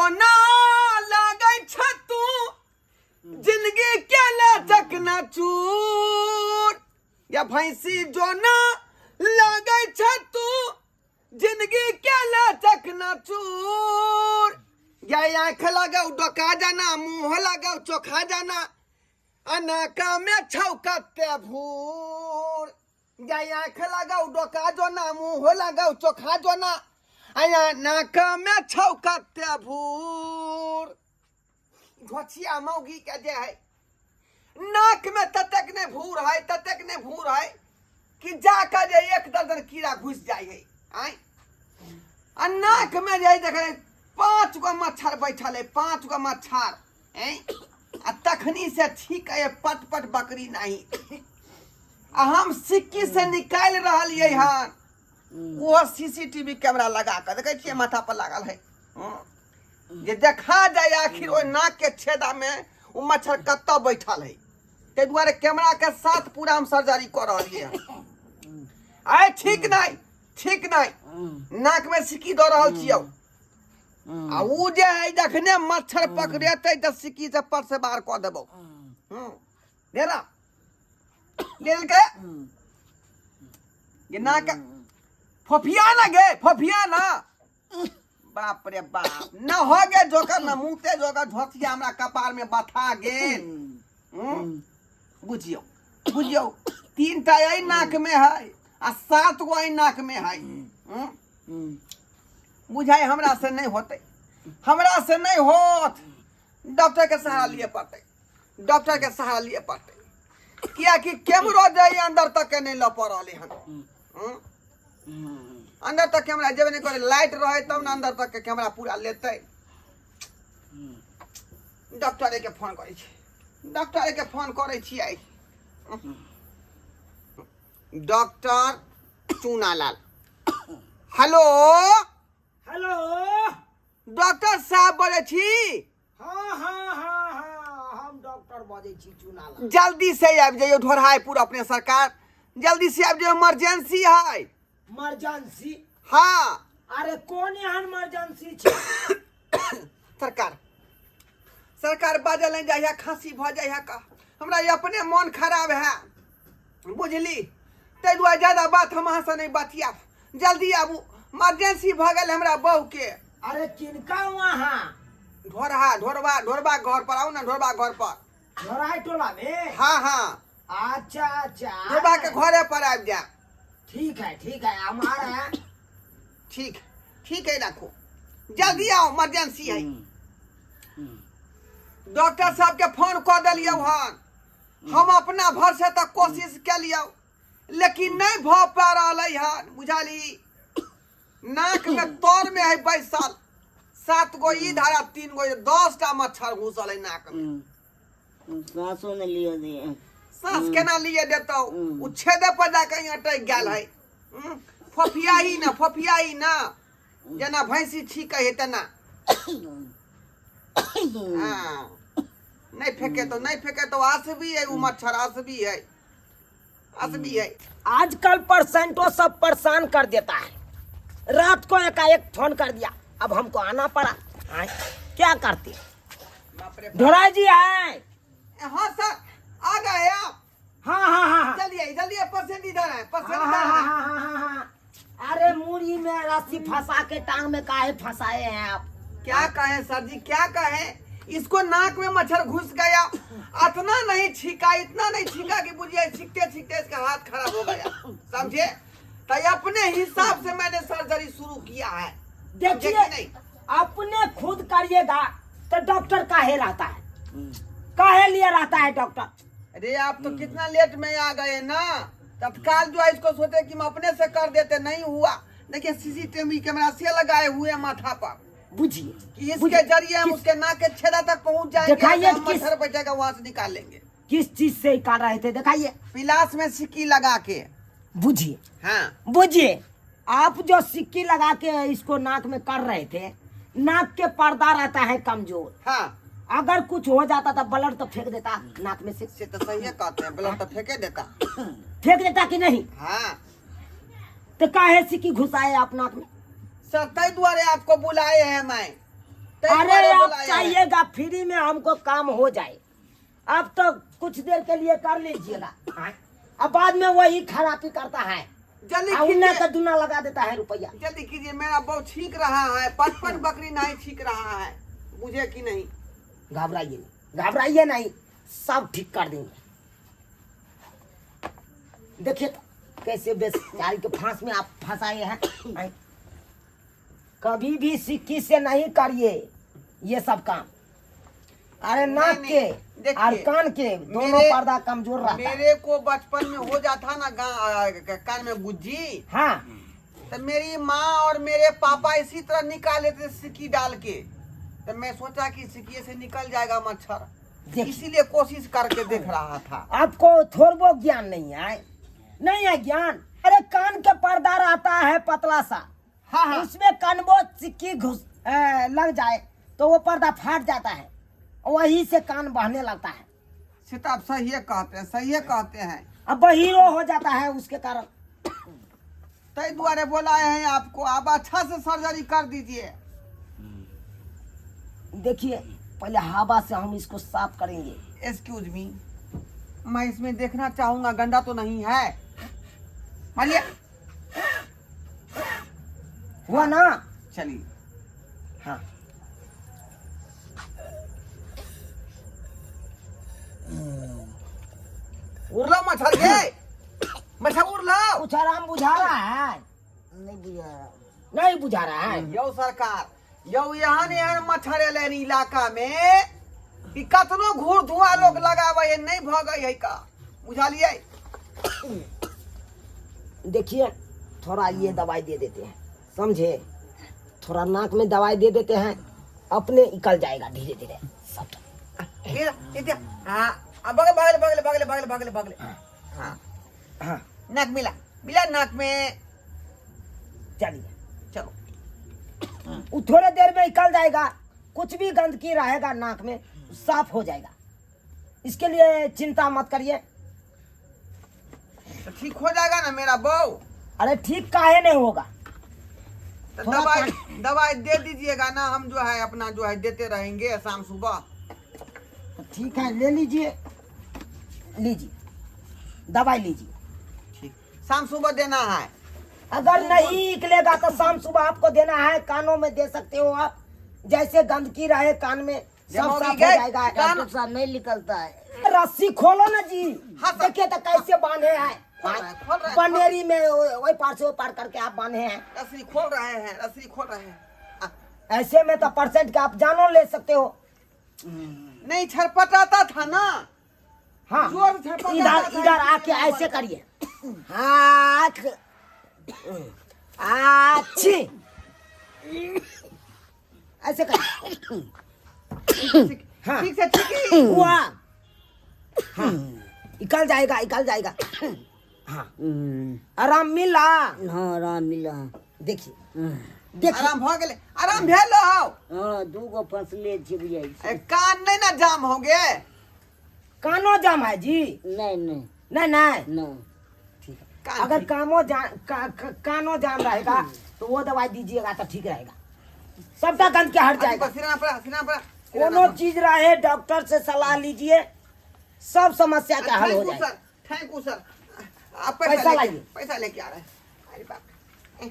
जोना लागै छ तू जिंदगी के लचकना चूर या भैंसी जोना लागै छ तू जिंदगी के लचकना चूर या आँख लगाऊ डोका जाना मुँह लगाऊ चोखा जाना अनाका में छौ कते भूर या आँख लगाऊ डोका जोना मुँह लगाऊ चोखा जोना आया नाका में छौ कते भूर घोचिया मौगी के जे है नाक में ततेक ने भूर है ततेक ने भूर है कि जाकर जे एक दर्जन कीड़ा घुस जाइ है आय आ नाक में जे देखे पांच गो मच्छर बैठल है पांच गो मच्छर हैं आ तखनी से ठीक है पट पट बकरी नहीं आ हम सिक्की से निकालि रहलियै हन ओहो सीसीटीवी कैमरा लगा कऽ देखै छियै माथा पर लागल है हँ। जे देखा जाय आखिर ओहि नाक के छेदा में ओ मच्छर कतऽ बैठल है ताहि दुआरे कैमरा के साथ पूरा हम सर्जरी कऽ रहलियै हन आइ ठीक नहीं ठीक नहीं नाक में सिक्की दऽ रहल छियौ आ उ जे है जखने मच्छर पकड़ेतै तऽ सिक्की से पर से बाहर कऽ देबौ हूँ ले ना ले लेलकै ये नाक फोफिया ना गे फोफिया ना बाप रे बाप न हो गे जोकर न मुँहते जोकर झोसिया हमरा कपार में बथा गेल हूँ? बुझियौ बुझियौ तीन टा एहि नाक में है आ सात गो एहि नाक में है हूँ? बुझाइ हमरा से नहीं होते हमरा से नहीं होत डॉक्टर के सहारा लिए पड़तै डॉक्टर के सहारा लिए पड़तै कियाकि कैमरो जे अंदर तक के नहीं लऽ पड़ रहलै हन हूँ? अंदर तक कैमरा जेबे नहीं करे लाइट रहे तब ने अंदर तक के कैमरा पूरा लेतै डॉक्टरे के फोन करै छी डॉक्टरे के फोन करै छियै doctor Chunalal hello hello doctor साहब बोलै छी हाँ हाँ हाँ हाँ हम डॉक्टर बजै छी चुनाला जल्दी से आबि जइयौ ढोरहायपुर अपने सरकार जल्दी से आबि जइयौ इमरजेंसी है इमरजेंसी हाँ अरे कोन एहन इमरजेंसी छै सरकार सरकार बाजल नहि जाइ है खांसी भऽ जाइ है का हमरा ई अपने मन खराब है बुझली ताहि दुआरे ज्यादा बात हम अहाँसँ नहि बतियाब जल्दी आबू इमरजेंसी भऽ गेल हमरा बहूके अरे किनका वहाँ ढोरहा ढोरबा ढोरबा घर पर आउ ना ढोरबा घर पर ढोराई टोला में हाँ हाँ अच्छा अच्छा ढोरबा के घरे पर आबि जायब ठीक है ठीक है हम आ रहे हैं ठीक ठीक है रखो जल्दी आओ इमरजेंसी है डॉक्टर साहब के फोन कऽ देलियौ हन हम अपना भर से तऽ कोशिश केलियौ लेकिन नहीं भऽ पा रहल हन बुझली नाक में तर में है बैसल सात गो ई धारा तीन गो दस टा मच्छर घुसल है नाक में साँसो ने लियो दिए सांस केना लिए देतौ उ छेदे पर जाके अटक गेल है फफिया ही ना फफिया ही ना जेना भैंसी छीकै है तेना हाँ नहीं फेंके तो नहीं फेंके तो आसबी है वो मच्छर आसबी है आसबी है आजकल परसेंटो सब परेशान कर देता है रात को एकाएक फोन कर दिया अब हमको आना पड़ा आए, क्या करते बाप रे बाप। ढोराई जी आए हाँ सर आ गए आप हाँ हाँ हाँ हाँ जल्दी आइए जल्दी आइए परसेंट इधर है परसेंट हाँ, इधर हाँ, है हाँ, हाँ, हाँ, हाँ। अरे मूरी में रस्सी फंसा के टांग में काहे फंसाए हैं आप क्या कहें सर जी क्या कहें इसको नाक में मच्छर घुस गया इतना नहीं छीका इतना नहीं छीका कि बुझिए छीकते छीकते इसका हाथ खराब हो गया समझे तो अपने हिसाब से मैंने सर्जरी शुरू किया है समझे कि देखिए नहीं अपने खुद करिएगा तो डॉक्टर काहे रहता है काहे लिए रहता है डॉक्टर अरे आप तो कितना लेट में आ गए ना तत्काल जो है इसको सोचे कि हम अपने से कर देते नहीं हुआ देखिए सीसीटीवी कैमरा से लगाए हुए हैं माथा पर बुझिए कि इसके जरिए हम उसके नाक के छेदा तक पहुंच जाएंगे दिखाइए जहाँ किस- मच्छर बैठेगा वहां से निकाल लेंगे किस चीज से निकाल रहे थे दिखाइए पिलास में सिक्की लगा के बुझिए हाँ बुझिए आप जो सिक्की लगा के इसको नाक में कर रहे थे नाक के पर्दा रहता है कमजोर हाँ अगर कुछ हो जाता तो ब्लड तो फेंक देता नाक में से से तो सही है कहते हैं ब्लड तो फेंके देता फेंक देता कि नहीं हाँ तो काहे सिक्की घुसाए आप नाक में सर तय दुआरे आपको बुलाए हैं मैं तै अरे दुआरे आप बोलाए हैं। चाहिएगा फ्री में हमको काम हो जाए, आप तो कुछ देर के लिए कर लीजिएगा। हाँ? अब बाद में वही खराबी करता है। जल्दी आ उन्ना कीजिए का दुना लगा देता है रुपया। जल्दी कीजिए, मेरा बहुत छींक रहा है, 55 बकरी नहीं छींक रहा है, बुझे कि नहीं? घबराइए नहीं, घबराइए नहीं, सब ठीक कर देंगे। देखिए तो कैसे बेचारी के फांस में आप फंसाए हैं। हैं? कभी भी सिक्की से नहीं करिए ये सब काम। अरे नाक नहीं, के देखिए, और कान के दोनों पर्दा कमजोर रहता है। मेरे को बचपन में हो जाता ना कान में गुज्जी। हाँ। तो मेरी माँ और मेरे पापा इसी तरह निकाल लेते सिक्की डाल के, तो मैं सोचा कि सिक्की से निकल जाएगा मच्छर, देखिए। इसीलिए कोशिश करके देख रहा था। आपको थोड़ा बहुत ज्ञान नहीं है, नहीं है ज्ञान। अरे कान के पर्दा रहता है पतला सा, हाँ, हाँ। उसमें कनबो सिक्की घुस लग जाए तो वो पर्दा फाट जाता है, वही से कान बहने लगता है। से तो आप सही कहते हैं, सही कहते हैं। अब बहिरो हो जाता है उसके कारण। तै दुआरे बोलाए हैं आपको, आप अच्छा से सर्जरी कर दीजिए। देखिए पहले हवा से हम इसको साफ करेंगे। एक्सक्यूज मी, मैं इसमें देखना चाहूंगा गंदा तो नहीं है। मानिए हुआ ना? चलिए। हाँ। उड़लो मच्छर के, मच्छर उड़लो। कुछ आराम बुझा रहा है? नहीं बुझा रहा। नहीं बुझा रहा है। यो सरकार, यो यहाँ ने यहाँ मच्छर एलै इलाका में कि कतनो घूर धुआं लोग लगावे है नहीं भगै है का, बुझलिए? देखिए थोड़ा ये दवाई दे देते हैं, समझे? थोड़ा नाक में दवाई दे देते हैं, अपने निकल जाएगा धीरे धीरे सब। इधर, हाँ, अब बगल, बगल, बगल, बगल, बगल, बगल, बगल। हाँ। हाँ। नाक मिला, मिला नाक में। चलिए। चलो। वो थोड़े देर में निकल जाएगा, कुछ भी गंदगी रहेगा नाक में साफ हो जाएगा, इसके लिए चिंता मत करिए। तो ठीक हो जाएगा ना मेरा बहू? अरे ठीक काहे नहीं होगा। तो थोड़ा दवाई दे दीजिएगा ना, हम जो है अपना जो है देते रहेंगे शाम सुबह। तो ठीक है, ले लीजिए, लीजिए दवाई लीजिए। ठीक, शाम सुबह देना है। अगर नहीं निकलेगा तो शाम सुबह आपको देना है, कानों में दे सकते हो आप, जैसे गंदगी रहे कान में सब जब साफ हो गए, जाएगा। डॉक्टर साहब नहीं निकलता है। रस्सी खोलो ना जी। हाँ सर। देखिए तो कैसे बांधे हैं। खोल रहे हैं, खोल रहे हैं, बनेरी में वही पार से वो पार करके आप बांधे हैं। रस्सी खोल रहे हैं, रस्सी खोल रहे हैं। ऐसे में तो परसेंट का आप जानो ले सकते हो। नहीं छरपटाता था ना। हाँ। जोर से छरपटाता इधर था, इधर आके इसलिए ऐसे करिए। हाथ अच्छी ऐसे करिए। हाँ। ठीक से ठीक ही। हुआ। हाँ। निकल जाएगा, निकल जाएगा। हाँ। आराम मिला? हाँ आराम मिला। देखिए, देखिए। आराम भ गेलै, आराम भेल हौ। हाँ, दू गो फसले छिप जाइ छै। ए, कान नहीं ना जाम हो गए? कानो जाम है जी? नहीं, नहीं। नहीं, नहीं। नहीं। ठीक है। कान अगर ठीक। कानो जाम रहेगा तो वो दवाई दीजिएगा तो ठीक रहेगा, सबटा गंद के हट जाएगा। सिरा पर, सिरा पर, कोनो चीज रहे डॉक्टर से सलाह लीजिए, सब समस्या का हल हो thank you जाएगा। Sir, thank you sir. आप पैसा पैसा लेके लाइए। पैसा लेके आ रहे हैं। अरे बाप रे।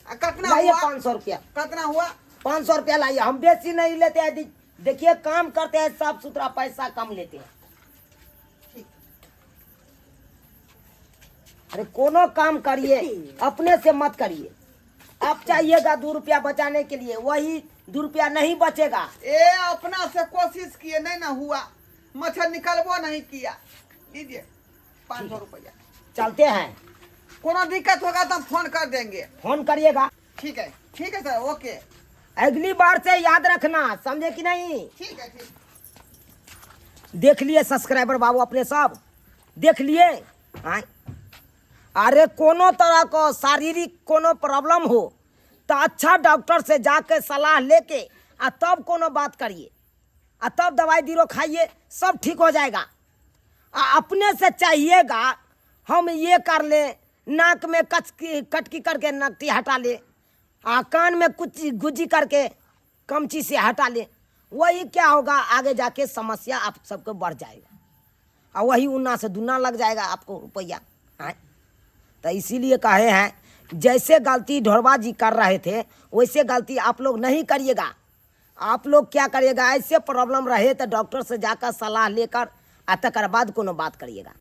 कितना लाइए हुआ? 500 रुपया। कितना हुआ? 500 रुपया लाइए, हम बेसी नहीं लेते हैं। देखिए काम करते हैं साफ सुथरा, पैसा कम लेते हैं। ठीक। अरे कोनो काम करिए अपने से मत करिए। आप चाहिएगा 2 रुपया बचाने के लिए, वही 2 रुपया नहीं बचेगा। ए अपना से कोशिश किए नहीं ना हुआ, मच्छर निकलबो नहीं किया। लीजिए 500 रुपया। चलते हैं। कोनो दिक्कत होगा तो हम फोन कर देंगे। फोन करिएगा। ठीक है, ठीक है सर, ओके। अगली बार से याद रखना, समझे कि नहीं? ठीक है, ठीक। देख लिए सब्सक्राइबर बाबू अपने सब देख लिए। आय। अरे कोनो तरह को शारीरिक कोनो प्रॉब्लम हो तो अच्छा डॉक्टर से जाके सलाह लेके आ तब कोनो बात करिए, आ तब दवाई दीरो खाइए, सब ठीक हो जाएगा। आ अपने से चाहिएगा हम ये कर लें, नाक में कचकी कटकी करके नकटी हटा ले, आ कान में कुछ गुजी करके, कमची से हटा ले। वही क्या होगा, आगे जाके समस्या आप सबको बढ़ जाएगा और वही उन्ना से दुना लग जाएगा आपको रुपया। आए तो इसीलिए कहे हैं, जैसे गलती ढोरबा जी कर रहे थे वैसे गलती आप लोग नहीं करिएगा। आप लोग क्या करिएगा, ऐसे प्रॉब्लम रहे तो डॉक्टर से जाकर सलाह लेकर आ तकर बाद कोनो बात करिएगा।